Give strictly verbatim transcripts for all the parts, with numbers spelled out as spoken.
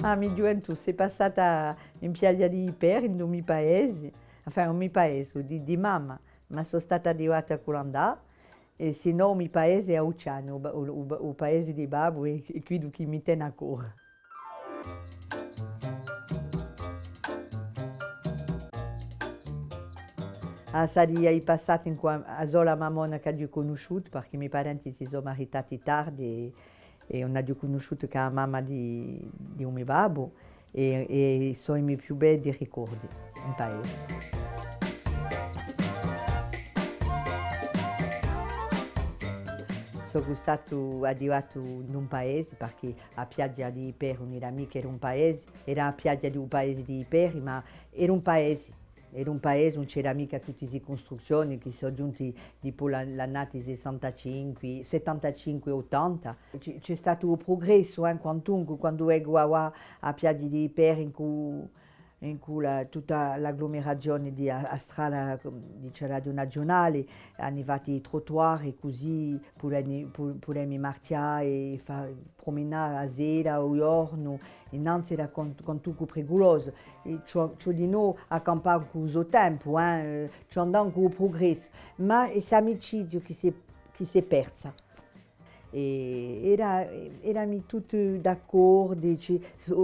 A me ghjuventù s'hè passata in piaghja di Peri, in u me paesi, enfin, u me paesi, di, di mamma, ma sò stata addivata à Culandà, è sinnò u me paesi hè à Ucciani, u, u, u, u paesi di babbu, è, è quiddu chì mi teni à cori. Ah, saria i passati incù a, a sola mammona ch'aghju cunnisciutu, parchì i me parenti si sò maritati tardi è, è ùn aghju cunnisciutu chè a mamma di, di u me babbu, è, è sò i me più beddi ricordi in paesi. Sò statu addivatu in un paesi, parchì a piaghja di Peri ùn era micca, era un paesi, era a piaghja di u paesi di Peri, ma era un paesi. Era un paesi, ùn c'era micca tutti sti custruzzioni chì sò ghjunti dipoi la, l'annati sessantacinque, settantacinque, ottanta. Ci, ci hè statu u prugressu, eh, quantunque, quandu vecu avà a piaghja di Peri incù, incù la, tutta l'agglumerazioni di a, a strada, diceraghju, naziunali, ani fattu i trottoirs, cusì pudemi, pu-, pudemi marchjà è fà, prumenà a sera o u ghjornu, innanzi era quan-, quantunque priculosu. È ci hè, ci hè dinò à campà cù u so tempu, eh, ci hè ancu u prugressu, ma hè st'amicizia chì s'hè, chì s'hè persa. È era, erami tutti d'accordu, ci,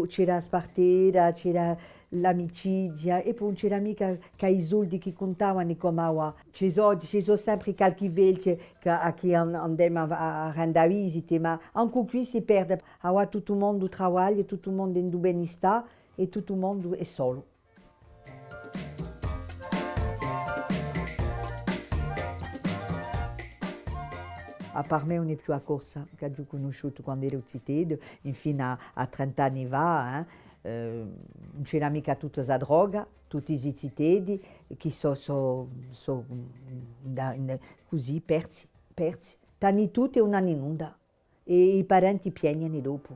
c'era a spartera, c'era l'amicizia, è po ùn c'era micca chè i soldi chì cuntavani cum'è avà. Ci sò, ci sò sempri qualchì vechji chì, à chì an-, andemu à, à renda visita, ma ancu quì si perde. Avà tuttu u mondu travaglia, tuttu u mondu hè in u benistà è tuttu u mondu hè solu. À par mè ùn hè più a Corsica ch'aghju cunnisciutu quand'eru ziteddu, infinu à, à trent'anni fà, eh, eh, ùn c'era micca tutta sta droga, tutti sti ziteddi chì sò, sò, sò, mm, da, in, cusì persi, persi. T'ani tuttu è ùn ani nunda. È i parenti pienghjini dopu.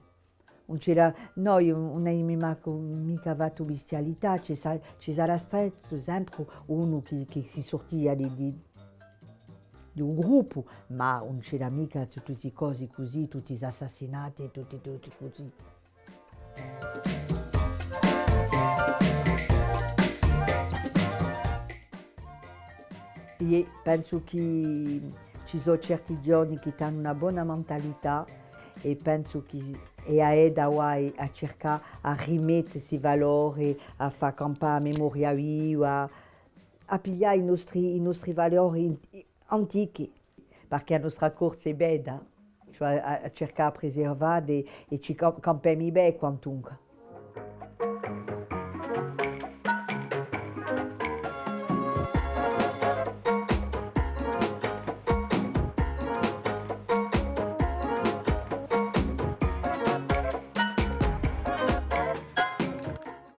Ùn c'era, noi ùn, ùn avemu micca, micca fattu bistialità, ci sa-, ci sarà statu sempri unu chì, chì si surtia di, di, di u gruppu, ma ùn c'era micca tutti sti cosi cusì, tutti sti assassinati, tutti, tutti cusì. Eiu pensu chì ci sò certi ghjovani chì t'ani una bona mentalità è pensu chì hè à eddi avà à circà à rimetta sti valori, à fà campà a memoria viva, à piglià i nostri, i nostri valori in-, antichi. Parchì a nostra Corsica hè bedda, cioè à, à circà à preservà è, è ci cam-, campemu bè quantunque.